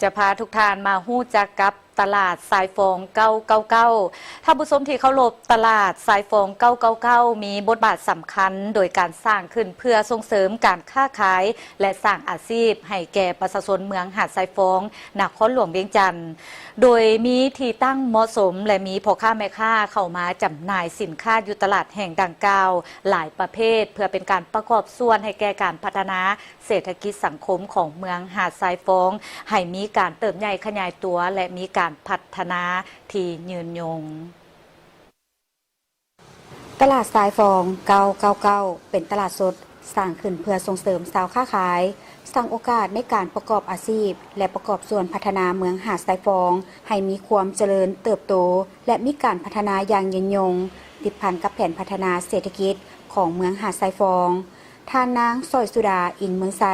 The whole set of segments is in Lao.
ຈະພາທຸກທ່ານມາຮູ້ຈັກກັບຕະຫຼາດຊາຍຟອງເກົ້າເກົ້າເກົ້າ. ທ່ານຜູ້ຊົມທີ່ເຄົາລົບ, ຕະຫຼາດຊາຍຟອງເກົ້າເກົ້າເກົ້າມີບົດບາດສຳຄັນໂດຍການສ້າງຂຶ້ນເພື່ອສົ່ງເສີມການຄ້າຂາຍ ແລະ ສ້າງອາຊີບໃຫ້ແກ່ປະຊາຊົນເມືອງຫາດຊາຍຟອງ, ນະຄອນຫຼວງວຽງຈັນ, ໂດຍມີທີ່ຕັ້ງເໝາະສົມ ແລະ ມີພໍ່ຄ້າແມ່ຄ້າເຂົ້າມາຈຳໜ່າຍສິນຄ້າຢູ່ຕະຫຼາດແຫ່ງດັ່ງກ່າວຫຼາຍປະເພດ ເພື່ອເປັນການປະກອບສ່ວນໃຫ້ແກ່ການພັດທະນາ ເສດຖະກິດສັງຄົມຂອງເມືອງຫາດຊາຍຟອງ ໃຫ້ມີການເຕີບໃຫຍ່ຂະຫຍາຍຕົວ ແລະ ມີການພັດທະນາທີ່ຍືນຍົງ. ຕະຫຼາດຊາຍຟອງເກົ້າເກົ້າເກົ້າ ເປັນຕະຫຼາດສົດ ສ້າງຂຶ້ນເພື່ອສົ່ງເສີມຊາວຄ້າຂາຍ, ສ້າງໂອກາດໃນການປະກອບອາຊີບ ແລະ ປະກອບສ່ວນພັດທະນາເມືອງຫາດຊາຍຟອງ ໃຫ້ມີຄວາມຈະເລີນເຕີບໂຕ ແລະ ມີການພັດທະນາຢ່າງຍືນຍົງ, ຕິດພັນກັບແຜນພັດທະນາເສດຖະກິດຂອງເມືອງຫາດຊາຍຟອງ. ທ່ານນາງ ສອຍສຸດາ ອິນເມືອງໄຊ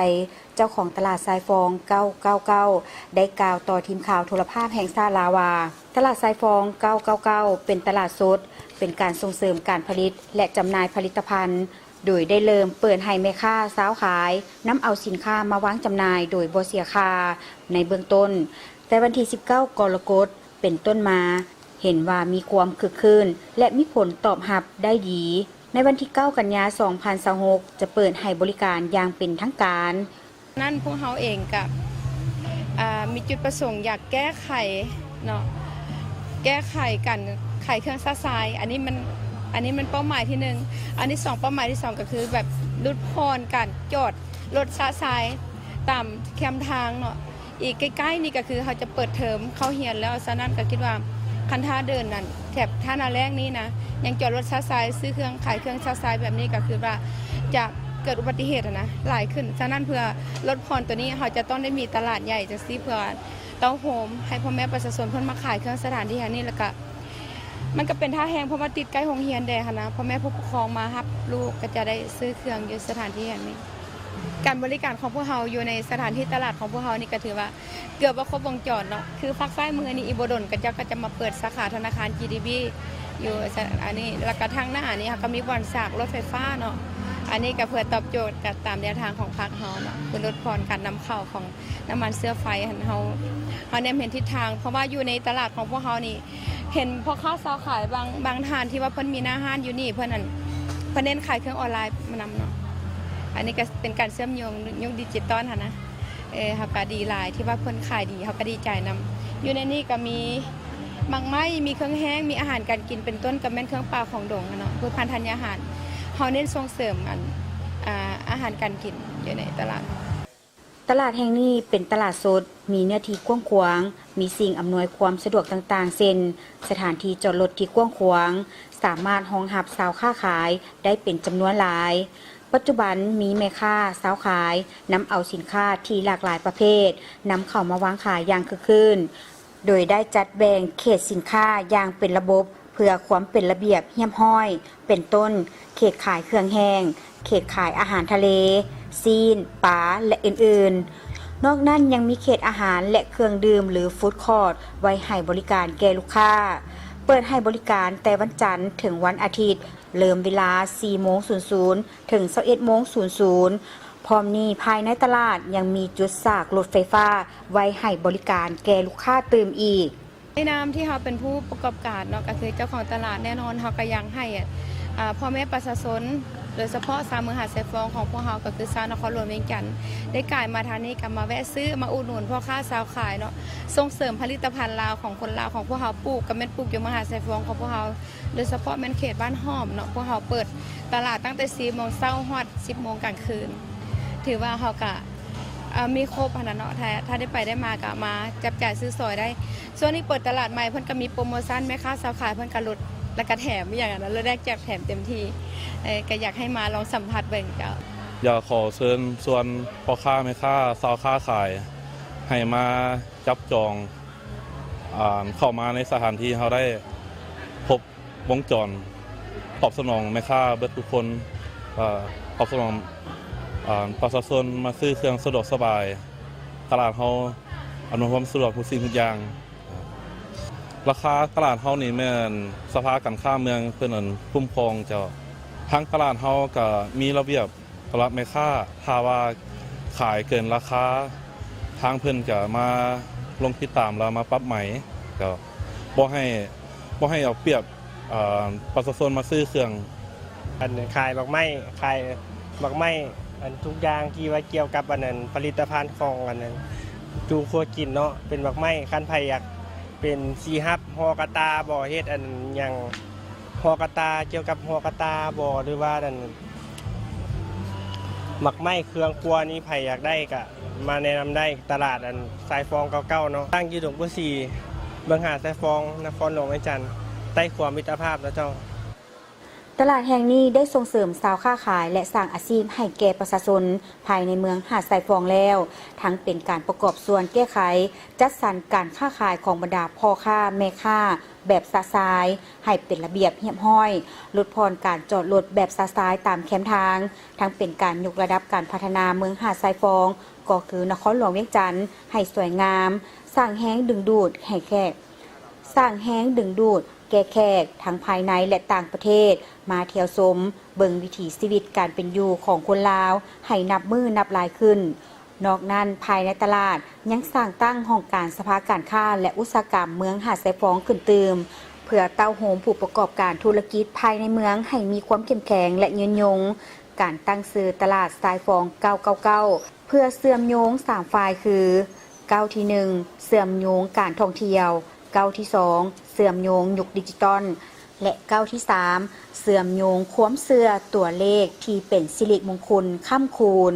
ເຈົ້າຂອງຕະຫຼາດຊາຍຟອງເກົ້າເກົ້າເກົ້າ ໄດ້ກ່າວຕໍ່ທີມຂ່າວໂທລະພາບແຫ່ງຊາດລາວວ່າ, ຕະຫຼາດຊາຍຟອງເກົ້າເກົ້າເກົ້າ ເປັນຕະຫຼາດສົດ, ເປັນການສົ່ງເສີມການຜະລິດ ແລະ ຈຳໜ່າຍຜະລິດຕະພັນ, ໂດຍໄດ້ເລີ່ມເປີດໃຫ້ແມ່ຄ້າຊາວຂາຍນຳເອົາສິນຄ້າມາວາງຈຳໜ່າຍໂດຍບໍ່ເສຍຄ່າໃນເບື້ອງຕົ້ນ, ແຕ່ວັນທີສິບເກົ້າ ກໍລະກົດ ເປັນຕົ້ນມາ ເຫັນວ່າມີຄວາມຄຶກຄື້ນ ແລະ ມີຜົນຕອບຮັບໄດ້ດີ. ໃນວັນທີເກົ້າ ກັນຍາ ສອງພັນຊາວຫົກ ຈະເປີດໃຫ້ບໍລິການຢ່າງເປັນທາງການ. ນັ້ນພວກເຮົາເອງກະ ອ່າ ມີຈຸດປະສົງຢາກແກ້ໄຂເນາະ, ແກ້ໄຂການຂາຍເຄື່ອງຊະຊາຍ. ອັນນີ້ມັນ ອັນນີ້ມັນເປົ້າໝາຍທີໜຶ່ງ. ອັນທີສອງ ເປົ້າໝາຍທີສອງ ກໍຄືແບບຫຼຸດຜ່ອນການຈອດລົດຊະຊາຍຕາມແຄມທາງເນາະ. ອີກໃກ້ໆນີ້ກໍຄືເຮົາຈະເປີດເທີມເຂົ້າຮຽນແລ້ວ, ສະນັ້ນກໍຄິດວ່າຄັນຖ້າເດີນນັ້ນ ແຖບທ່ານາແລກນີ້ນະ ຍັງຈອດລົດຊະຊາຍ ຊື້ເຄື່ອງ ຂາຍເຄື່ອງຊະຊາຍແບບນີ້ ກໍຄືວ່າຈະເກີດອຸບັດຕິເຫດຫັ້ນນະຫຼາຍຂຶ້ນ. ສະນັ້ນເພື່ອລົດຜ່ອນໂຕນີ້ ເຮົາຈະຕ້ອງໄດ້ມີຕະຫຼາດໃຫຍ່ຈັ່ງຊີ້ ເພື່ອເຕົ້າໂຮມໃຫ້ພໍ່ແມ່ປະຊາຊົນເພິ່ນມາຂາຍເຄື່ອງສະຖານທີ່ແຫ່ງນີ້ ແລ້ວກະ ມັນກໍເປັນທ່າແຮງ ເພາະວ່າຕິດໃກ້ໂຮງຮຽນແດ່ຫັ້ນນະ, ພໍ່ແມ່ຜູ້ປົກຄອງມາຮັບລູກກໍຈະໄດ້ຊື້ເຄື່ອງຢູ່ສະຖານທີ່ແຫ່ງນີ້. ການບໍລິການຂອງພວກເຮົາຢູ່ໃນສະຖານທີ່ຕະຫຼາດຂອງພວກເຮົານີ້ກໍຖືວ່າເກືອບວ່າຄົບວົງຈອນເນາະ, ຄືພາກຊ້າຍມືນີ້ອີກບໍ່ດົນ ເຂົາເຈົ້າກໍຈະມາເປີດສາຂາທະນາຄານ ຈີ ດີ ບີ ຢູ່ ອັນນີ້, ແລ້ວກໍທາງໜ້ານີ້ເຮົາກໍມີບ່ອນສາກລົດໄຟຟ້າເນາະ. ອັນນີ້ກໍເພື່ອຕອບໂຈດກັບຕາມແນວທາງຂອງພັກເຮົາເນາະ, ຄືລົດຜ່ອນການນຳເຂົ້າຂອງ ນ້ຳມັນເຊື້ອໄຟຫັ້ນ ເຮົາ ເຮົາແນມເຫັນທິດທາງ ເພາະວ່າຢູ່ໃນຕະຫຼາດຂອງພວກເຮົານີ້ ເຫັນພໍ່ຄ້າຊາວຂາຍບາງ ບາງທ່ານທີ່ວ່າເພິ່ນມີໜ້າຮ້ານຢູ່ນີ້ ເພິ່ນນັ້ນ ເພິ່ນເນັ້ນຂາຍເຄື່ອງອອນລາຍນຳເນາະ. ອັນນີ້ກໍເປັນການເຊື່ອມໂຍງຍຸກດິຈິຕອນຫັ້ນນະ. ເອີ ເຮົາກໍດີຫຼາຍທີ່ວ່າເພິ່ນຂາຍດີ ເຮົາກໍດີໃຈນຳ. ຢູ່ໃນນີ້ກໍມີໝາກໄມ້ ມີເຄື່ອງແຫ້ງ ມີອາຫານການກິນ ເປັນຕົ້ນກໍແມ່ນເຄື່ອງປ່າຂອງດົງຫັ້ນເນາະ, ພືດພັນທັນຍາຫານ. ເຮົາເນັ້ນສົ່ງເສີມອັນ ອາ ອາຫານການກິນຢູ່ໃນຕະຫຼາດ. ຕະຫຼາດແຫ່ງນີ້ເປັນຕະຫຼາດສົດ, ມີເນື້ອທີ່ກວ້າງຂວາງ, ມີສິ່ງອຳນວຍຄວາມສະດວກຕ່າງໆ ເຊັ່ນ ສະຖານທີ່ຈອດລົດທີ່ກວ້າງຂວາງ, ສາມາດຮອງຮັບຊາວຄ້າຂາຍໄດ້ເປັນຈຳນວນຫຼາຍ. ປັດຈຸບັນມີແມ່ຄ້າຊາວຂາຍນຳເອົາສິນຄ້າທີ່ຫຼາກຫຼາຍປະເພດນຳເຂົ້າມາວາງຂາຍຢ່າງຄຶກຄື້ນ, ໂດຍໄດ້ຈັດແບ່ງເຂດສິນຄ້າຢ່າງເປັນລະບົບ ເພື່ອຄວາມເປັນລະບຽບຮຽບຮ້ອຍ ເປັນຕົ້ນ ເຂດຂາຍເຄື່ອງແຫ້ງ, ເຂດຂາຍອາຫານທະເລ, ຊີ້ນ, ປາ ແລະ ອື່ນໆ. ນອກນັ້ນຍັງມີເຂດອາຫານ ແລະ ເຄື່ອງດື່ມ ຫຼື ຟູດຄອດ ໄວ້ໃຫ້ບໍລິການແກ່ລູກຄ້າ. ເປີດໃຫ້ບໍລິການແຕ່ວັນຈັນເຖິງວັນອາທິດ, ເລີ່ມເວລາສີ່ໂມງສູນສູນ ເຖິງຊາວເອັດໂມງສູນສູນ. ພ້ອມນີ້ ພາຍໃນຕະຫຼາດຍັງມີຈຸດສາກລົດໄຟຟ້າໄວ້ໃຫ້ບໍລິການແກ່ລູກຄ້າຕື່ມອີກ. ໃນນາມທີ່ເຮົາເປັນຜູ້ປະກອບການເນາະ ກໍຄືເຈົ້າຂອງຕະຫຼາດ, ແນ່ນອນເຮົາກໍຢາກໃຫ້ ອາ ພໍ່ແມ່ປະຊາຊົນ ໂດຍສະເພາະຊາວເມືອງຫາດຊາຍຟອງຂອງພວກເຮົາ ກໍຄືຊາວນະຄອນຫຼວງວຽງຈັນ ໄດ້ກາຍມາທາງນີ້ ກໍມາແວະຊື້ ມາອຸດໜູນພໍ່ຄ້າຊາວຂາຍເນາະ, ສົ່ງເສີມຜະລິດຕະພັນລາວຂອງຄົນລາວຂອງພວກເຮົາ. ປູກກໍແມ່ນປູກຢູ່ເມືອງຫາດຊາຍຟອງຂອງພວກເຮົາ ໂດຍສະເພາະແມ່ນເຂດບ້ານຫ້ອມເນາະ, ພວກເຮົາເປີດຕະຫຼາດຕັ້ງແຕ່ສີ່ໂມງເຊົ້າຮອດສິບໂມງກາງຄືນ. ຖືວ່າເຮົາກະ ເອີ ມີຄົບຫັ້ນນະເນາະ, ຖ້າ ຖ້າໄດ້ໄປໄດ້ມາກະມາຈັບຈ່າຍຊື້ສອຍໄດ້. ຊ່ວງນີ້ເປີດຕະຫຼາດໃໝ່ ເພິ່ນກະມີໂປຣໂມຊັນ, ແມ່ຄ້າຊາວຂາຍເພິ່ນກະຫຼຸດ ແລ້ວກະແຖມອີ່ຫຍັງຫັ້ນນະ, ລົດແລກແຈກແຖມເຕັມທີ່. ເອີ ກະຢາກໃຫ້ມາລອງສຳຜັດເບິ່ງເຈົ້າ. ຢາກຂໍເຊີນຊວນພໍ່ຄ້າແມ່ຄ້າຊາວຄ້າຂາຍ ໃຫ້ມາຈັບຈອງ ອາ ເຂົ້າມາໃນສະຖານທີ່ເຮົາໄດ້ຄົບວົງຈອນ, ຕອບສະໜອງແມ່ຄ້າເບິດທຸກຄົນ, ອາ ຕອບສະໜອງ ອາ ປະຊາຊົນມາຊື້ເຄື່ອງສະດວກສະບາຍ. ຕະຫຼາດເຮົາອຳນວຍຄວາມສະດວກທຸກສິ່ງທຸກຢ່າງ. ລາຄາຕະຫຼາດເຮົານີ້ແມ່ນສະພາການຄ້າເມືອງເພິ່ນ ອັນ ຄຸ້ມຄອງເຈົ້າ. ທາງຕະຫຼາດເຮົາກະມີລະບຽບ ສຳລັບແມ່ຄ້າ ຖ້າວ່າຂາຍເກີນລາຄາ ທາງເພິ່ນຈະມາ ລົງຕິດຕາມແລ້ວມາປັບໃໝ ກໍບໍ່ໃຫ້ ບໍ່ໃຫ້ເອົາປຽບ ເອີ ປະຊາຊົນມາຊື້ເຄື່ອງ. ອັນຂາຍໝາກໄມ້ ຂາຍໝາກໄມ້ ອັນທຸກຢ່າງທີ່ວ່າກ່ຽວກັບອັນນັ້ນ ຜະລິດຕະພັນຂອງອັນນັ້ນ ຈຸຄົວກິນເນາະ ເປັນໝາກໄມ້ ຄັນໃຜຢາກເປັນສີຫັບ ຫໍ່ກະຕ່າບໍ ເຮັດອັນຫຍັງ ຫໍ່ກະຕ່າ ກ່ຽວກັບຫໍ່ກະຕ່າບໍ ຫຼືວ່າອັນ ໝາກໄມ້ເຄື່ອງຄົວນີ້ ໃຜຢາກໄດ້ກະມາແນະນຳໄດ້ ຕະຫຼາດອັນຊາຍຟອງເກົ່າໆເນາະ ຕັ້ງຢູ່ດົງໂພສີ ເບື້ອງຫາດຊາຍຟອງ ນະຄອນຫຼວງວຽງຈັນ ໃຕ້ຂົວມິດຕະພາບເນາະເຈົ້າ. ຕະຫຼາດແຫ່ງນີ້ໄດ້ສົ່ງເສີມຊາວຄ້າຂາຍ ແລະ ສ້າງອາຊີບໃຫ້ແກ່ປະຊາຊົນພາຍໃນເມືອງຫາດຊາຍຟອງແລ້ວ, ທັງເປັນການປະກອບສ່ວນແກ້ໄຂ, ຈັດສັນການຄ້າຂາຍຂອງບັນດາພໍ່ຄ້າແມ່ຄ້າແບບຊະຊາຍໃຫ້ເປັນລະບຽບຮຽບຮ້ອຍ, ຫຼຸດຜ່ອນການຈອດລົດແບບຊະຊາຍຕາມແຄມທາງ, ທັງເປັນການຍົກລະດັບການພັດທະນາເມືອງຫາດຊາຍຟອງ ກໍຄືນະຄອນຫຼວງວຽງຈັນ ໃຫ້ສວຍງາມ, ສ້າງແຮງດຶງດູດໃຫ້ແຂກ, ສ້າງແຮງດຶງດູດ ແກ່ແຂກທັງພາຍໃນ ແລະ ຕ່າງປະເທດ ມາທ່ຽວຊົມເບິ່ງວິຖີຊີວິດການເປັນຢູ່ຂອງຄົນລາວໃຫ້ນັບມື້ນັບຫຼາຍຂຶ້ນ. ນອກນັ້ນ, ພາຍໃນຕະຫຼາດຍັງສ້າງຕັ້ງຫ້ອງການສະພາການຄ້າ ແລະ ອຸດສາຫະກຳເມືອງຫາດຊາຍຟອງຂຶ້ນຕື່ມ, ເພື່ອເຕົ້າໂຮມຜູ້ປະກອບການທຸລະກິດພາຍໃນເມືອງໃຫ້ມີຄວາມເຂັ້ມແຂງ ແລະ ຍືນຍົງ. ການຕັ້ງຊື່ຕະຫຼາດຊາຍຟອງເກົ້າເກົ້າເກົ້າ ເພື່ອເຊື່ອມໂຍງສາມຝ່າຍຄື ກ້າວທີໜຶ່ງ ເຊື່ອມໂຍງການທ່ອງທ່ຽວ, ກ້າວທີສອງ ເຊື່ອມໂຍງຍຸກດິຈິຕອນ ແລະ ກ້າວທີສາມ ເຊື່ອມໂຍງຄວາມເຊື່ອຕົວເລກທີ່ເປັນສິລິມຸງຄຸນຄ້ຳຄູນ.